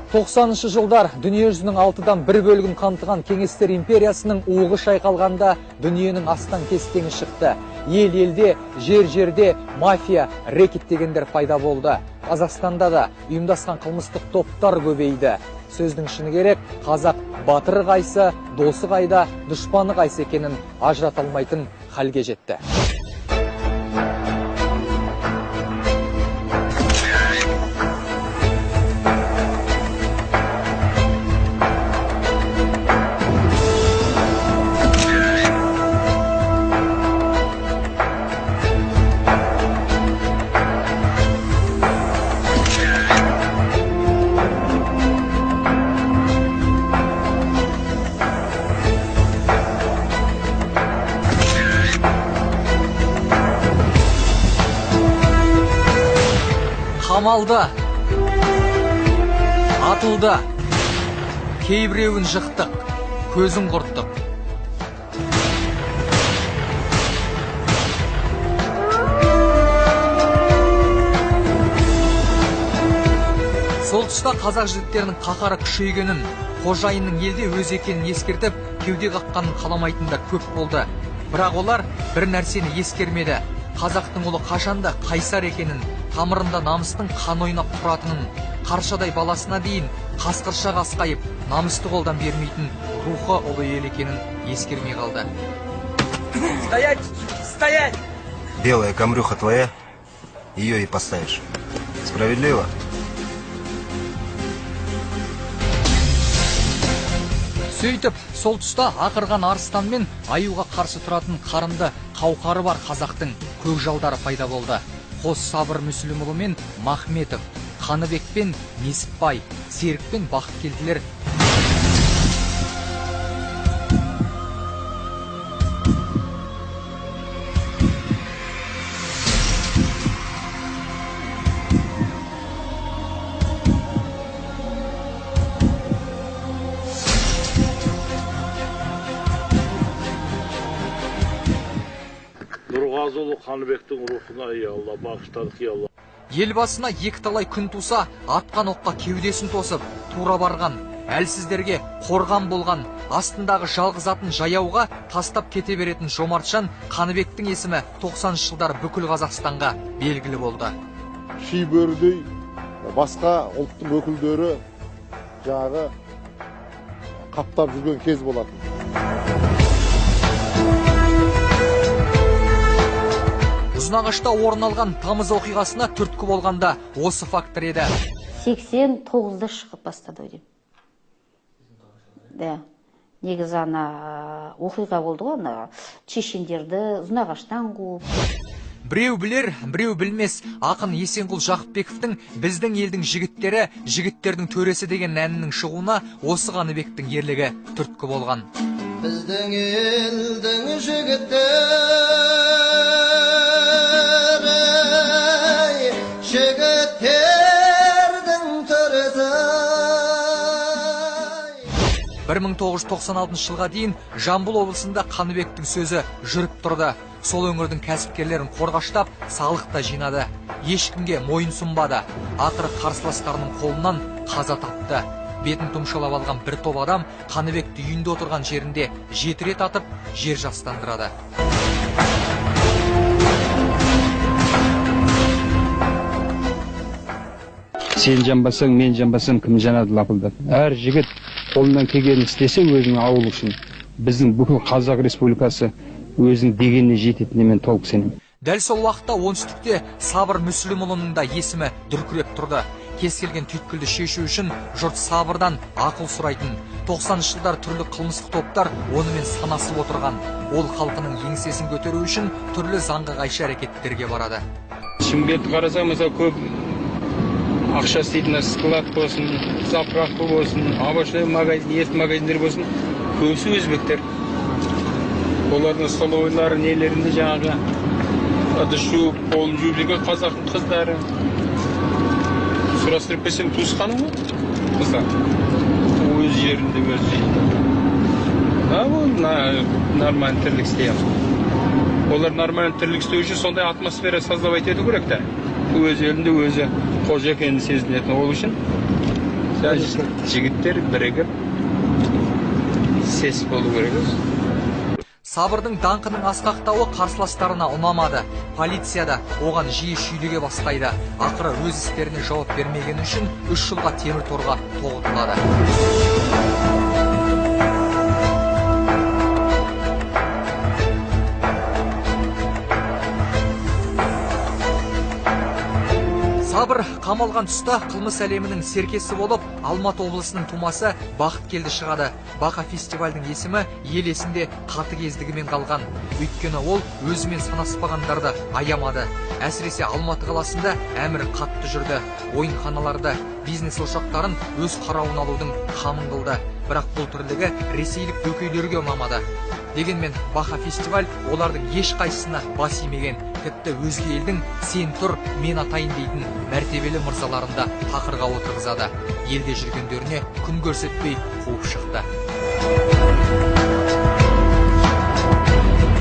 90-шы жылдар дүниежүзінің 6-дан 1 бөлігін қамтыған Кеңестер империясының уығы шайқалғанда дүниенің астан кестеңі шықты. Ел елде, жер жерде мафия, рэкет дегендер пайда болды. Қазақстанда да ұйымдасқан қылмыстық топтар көбейді. Сөздің шыны керек, қазақ батыры қайсы, досы қайда, дұшпаны қайсы екенін ажырата алмайтын халге жетті. Қамалды, атылды, кейбіреуін жықтық, көзін құрттық. Сол тұста қазақ жігіттерінің қаһары күшейгенін, қожайынның елде өзі екенін ескертіп, кеуде қаққанын қаламайтындар көп болды. Бірақ олар бір нәрсені ескермеді. Қазақтың ұлы қашанда қайсар екенін, тамырында намыстың қан ойнап тұратынын, қаршадай баласына дейін қасқырша қасқайып, намысты қолдан бермейтін рухы ұлы ел екенін ескермей қалды. Стоять! Стоять! Белая камрюха твоя, ее и поставишь. Справедливо? Сөйтіп, сол тұста ақырған арыстан мен аюға қарсы тұратын қарымды қауқары бар қазақтың көкжалдары пайда болды. Қос Сабыр Мүсілімұлы мен Махметов, Қаныбек пен Несіпбай, Серік пен Бақыткелділер Нұрғазыұлы Қаныбектің рухына, ей Алла, бағыштадық, ей Алла. Елбасына екі талай күн туса, атқан оққа кеудесін тосып, тура барған, әлсіздерге қорған болған, астындағы жалғыз атын жаяуға тастап кете беретін жомартжан Қаныбектің есімі 90-шы жылдары бүкіл Қазақстанға белгілі болды. Шибөрідей басқа ұлттың өкілдері жаңағы қаптап жүрген кез болатын. Ұзынағашта орын алған тамыз оқиғасына түрткі болғанда осы фактор еді. 89-да шығып бастады деймін. Да. Негізі ана оқиға болды ғой, ана чешендерді Ұзынағаштан қуып. Біреу білер, біреу білмес. Ақын Есенқұл Жақыпбековтің біздің елдің жігіттері, жігіттердің төресі деген әнінің шығуына осы Қаныбектің ерлігі түрткі болған. Біздің елдің жігіттері, жігіттердің төресі. 1996 жылға дейін Жамбыл облысында Қаныбектің сөзі жүріп тұрды. Сол өңірдің кәсіпкерлерін қорғаштап, салық та жинады. Ешкімге мойын сұнбады. Ақыры қарсыластарының қолынан қаза тапты. Бетін тұмшалап алған бір топ адам Қаныбекті үйінде отырған жерінде 7 рет атып, жер жастандырады. Сен жанбасаң, мен жанбасам, кім жанады лапылдап. Әр жігіт қолынан келгенін істесе өзінің ауылы үшін, біздің бүкіл Қазақ Республикасы өзінің дегеніне жететініне мен толық сенемін. Дәл сол уақытта оңтүстікте Сабыр Мүсілімұлының да есімі дүркіреп тұрды. Кез келген түйткілді шешу үшін жұрт Сабырдан ақыл сұрайтын. 90-шы жылдар түрлі қылмыстық топтар онымен санасып отырған. Ол халқының еңсесін көтеру үшін түрлі заңға қайшы әрекеттерге барады. Шымкентті қарасаң, мысалы, көп ақша істейтін склад болсын, заправка болсын, овощной магазин, ет магазиндер болсын, көбісі өзбектер. Олардың столовыйлары, нелерінде жаңағы ыдыс жуып, қолын жуып жүрген қазақтың қыздары. Сұрастырып келсем, туысқаны ғой қыздар. Өз жерінде өз жейді. Ол нормальный тірлік істей алмайды. Олар нормальный тірлік істеу үшін сондай атмосфера создавать ету керек та. Өз елінде өзі қожа екенін сезінетін. Ол үшін Жігіттер бірігіп сес болу керек. Сабырдың даңқының асқақтауы қарсыластарына ұнамады. Полицияда оған жиі шүйліге бастайды. Ақыры өз істеріне жауап бермегені үшін 3 жылға темір торға тоғытылады. Сабыр қамалған тұста қылмыс әлемінің серкесі болып, Алматы облысының тумасы Бақыткелді шығады. Бақа фестивальдің есімі ел есінде қатыгездігімен қалған. Өйткені ол өзімен санаспағандарды аямады. Әсіресе Алматы қаласында әмір қатты жүрді. Ойынханаларды, бизнес ошақтарын өз қарауына алудың қамын қылды. Бірақ бұл тірлігі ресейлік дөкейлерге ұнамады. Дегенмен Бақа фестиваль олардың ешқайсысына бас имеген. Тіпті өзге елдің сен тұр, мен атайын дейтін мәртебелі мырзаларында тақырға отырғызады. Елде жүргендеріне күн көрсетпей қуып шықты.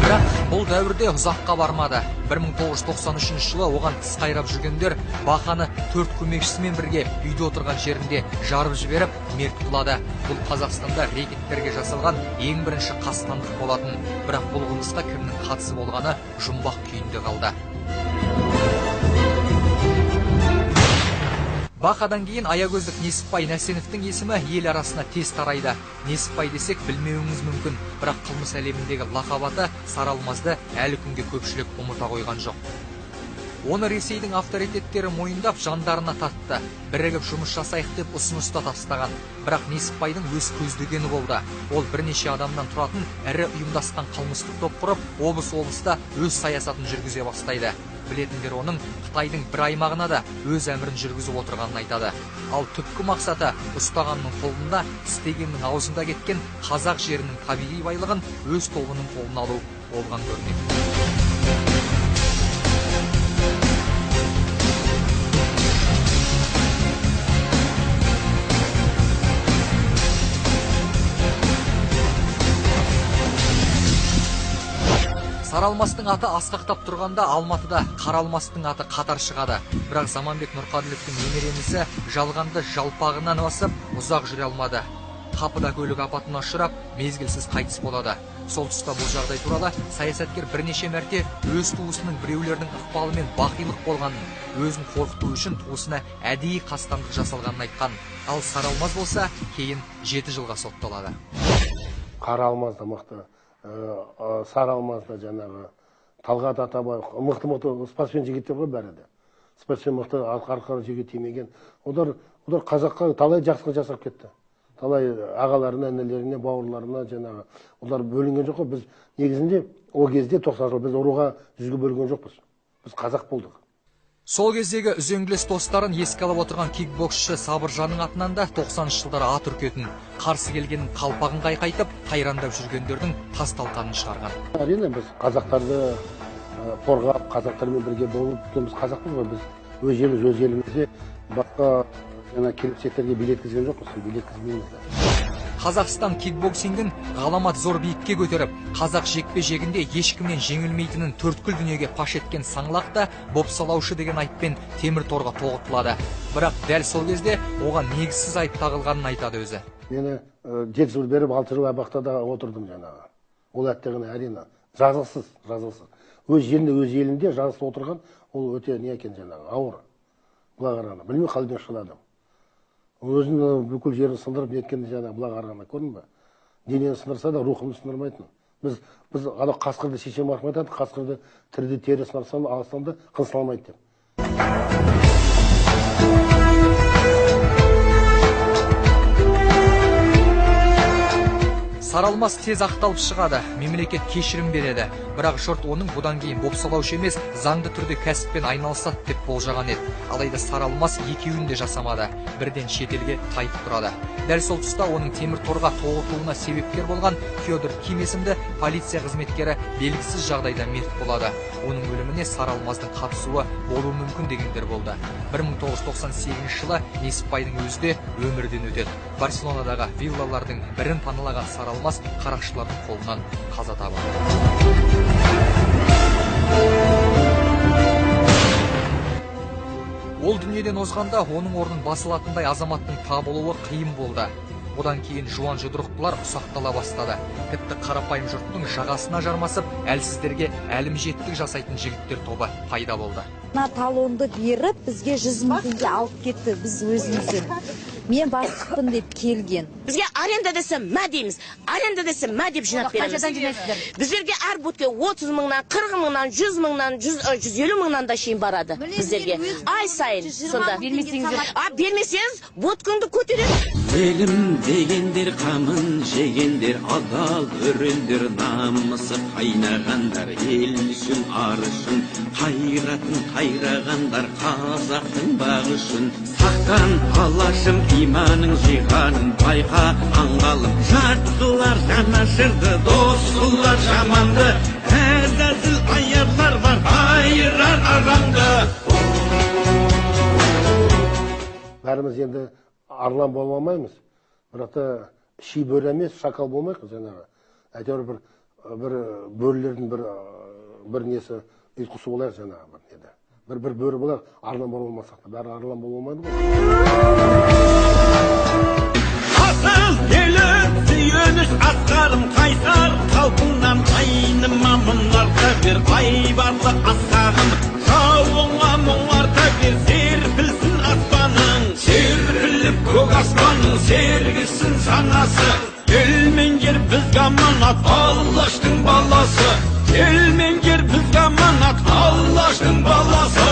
Бірақ бұл дәуірде ұзаққа бармады. 1993 жылы оған тіс қайрап жүргендер Бақаны 4 көмекшісімен бірге үйде отырған жерінде жарып жіберіп мерт қылады. Бұл Қазақстанда рекеттерге жасалған ең бірінші қастандық болатын. Бірақ бұл қылмысқа кімнің қатысы болғаны жұмбақ күйінде қалды. Бақадан кейін аягөздік Несіпбай Нәсеновтің есімі ел арасына тез тарайды. Несіпбай десек білмеуіңіз мүмкін, бірақ қылмыс әлеміндегі лақап аты Сары Алмазды әлі күнге көпшілік ұмыта қойған жоқ. Оны Ресейдің авторитеттері мойындап жандарына тартты. Бірігіп жұмыс жасайық деп ұсыныс та тастаған. Бірақ Несіпбайдың өз көздегені болды. Ол бірнеше адамнан тұратын ірі ұйымдасқан қылмыстық топ құрып, облыс-облыста өз саясатын жүргізе бастайды. Білетіндер оның Қытайдың бір аймағына да өз әмірін жүргізіп отырғанын айтады. Ал түпкі мақсаты ұстағанның қолында, тістегеннің аузында кеткен қазақ жерінің табиғи байлығын өз тобының қолына алу болған көрінеді. Сары Алмастың аты асқақтап тұрғанда Алматыда Қара Алмастың аты қатар шығады. Бірақ Заманбек Нұрқаділовтің немере інісі жалғанды жалпағынан басып ұзақ жүре алмады. Қапыда көлік апатына ұшырап, мезгілсіз қайтыс болады. Сол тұста бұл жағдай туралы саясаткер бірнеше мәрте өз туысының біреулердің ықпалымен бақилық болғанын, өзін қорқыту үшін туысына әдейі қастандық жасалғанын айтқан. Ал Сары Алмаз болса, кейін 7 жылға сотталады. Қара Алмаз да мықты, Сары Алмаз да жаңағы Талғат Атабаев мықты-мықты спортсмен жігіттер ғой бәрі де. Спортсмен мықты, арқа жерге тимеген. Олар қазаққа талай жақсылық жасап кетті. Талай ағаларына, інілеріне, бауырларына жаңағы. Олар бөлінген жоқ қой. Біз негізінде ол кезде 90 жыл біз ұруға жүзге бөлінген жоқпыз. Біз қазақ болдық. Сол кездегі үзеңгілес достарын еске алып отырған кикбоксшы Сабыржанның атынан да 90 жылдары ат үркетін, қарсы келгеннің қалпағын қайқайтып, тайрандап жүргендердің тас талқанын шығарған. Әрине біз қазақтарды қорғап, қазақтармен бірге болып, біз қазақпыз ғой, біз өз жеріміз, өз елімізде басқа жаңа келімсектерге билеткізген жоқпыз, билеткізбейміз де. Қазақстан кикбоксингін ғаламат зор биікке көтеріп, қазақ жекпе-жегінде ешкімнен жеңілмейтінін төрткүл дүниеге паш еткен саңлақ та бопсалаушы деген айыппен темір торға тоғытылады. Бірақ дәл сол кезде оған негізсіз айып тағылғанын айтады өзі. Мені 7 жыл беріп, 6 жыл абақтыда отырдым жаңағы. Ол әттегені әрине жазықсыз, жазықсыз. Өз жерінде, өз елінде жазықсыз отырған ол өте не екен жаңағы, ауыр. Былай қарағанда, білмей қалдым шыладым. Өзінің бүкіл жерін сындырып неткен жаңағы былай қарағанда, көрдің бе? Денені сындырса да рухымды сындырмайтын. Біз ана қасқырды шешем арқылы айтады, қасқырды тірді тері сындырсаң, алсаң да қынсыламайды деп. Сары Алмас тез ақталып шығады, мемлекет кешірім береді. Бірақ жұрт оның бұдан кейін бопсалаушы емес, заңды түрде кәсіппен айналысады деп болжаған еді. Алайда Сары Алмас екеуін де жасамады, бірден шетелге тайып тұрады. Дәл сол тұста оның темір торға тоғытылуына себепкер болған Федор Ким есімді полиция қызметкері белгісіз жағдайда мерт болады. Оның өліміне Сары Алмаздың қатысуы болуы мүмкін дегендер болды. 1998 жылы Несіпбайдың өзі де өмірден өтеді. Барселонадағы виллалардың бірін паналаған Сары Алмаз қарақшылардың қолынан қаза табады. Ол дүниеден озғанда оның орнын басылатындай азаматтың табылуы қиын болды. Одан кейін жуан жұдырықтылар ұсақтала бастады. Тіпті қарапайым жұрттың жағасына жармасып, әлсіздерге әлімжеттік жасайтын жігіттер тобы пайда болды. Мына талонды беріп, бізге 100 мың теңге алып кетті біз өзімізден. Мен бастықпын деп келген. Бізге аренда десе мә дейміз, аренда десе мә деп жинап береміз. Қаншадан жинайсыздар? Біздерге әр будке 30 мыңнан, 40 мыңнан, 100 мыңнан, 150 мыңнан да шейін барады біздерге. Ай сайын сонда. Бермесеңіздер? А бермесеңіз, будкаңды көтереді. Елім дегендер, қамын жегендер, адал өрендер, намысы қайнағандар, ел үшін, ар үшін, қайратын қайрағандар, қазақтың бағы үшін. Сақтан алашым, иманың жиғаның, байқа аңғалым, жат қылар жанашырды, дос қылар жаманды, әзәзіл аярлар бар, айырар араңды. Бәріміз енді арлан бола алмаймыз, бірақ та ши бөрі емес, шакал болмайық жаңағы. Әйтеуір бір бөрілердің бір несі ұйытқысы болайық жаңағы бір неде. Бір бөрі болайық, арлан бола алмасақ та, бәрі арлан бола алмайды ғой. Асыл елім, сүйеніш асқарым, қайсар халқыңнан айныма мұнарта бер, айбарлы асқағым, жауыңа мұңарта бер, серпілсін аспаның, серпіліп көк аспаның, сергісін санасы, ел мен жер бізге аманат, Аллаштың баласы, ел мен жер бізге аманат, Аллаштың баласы.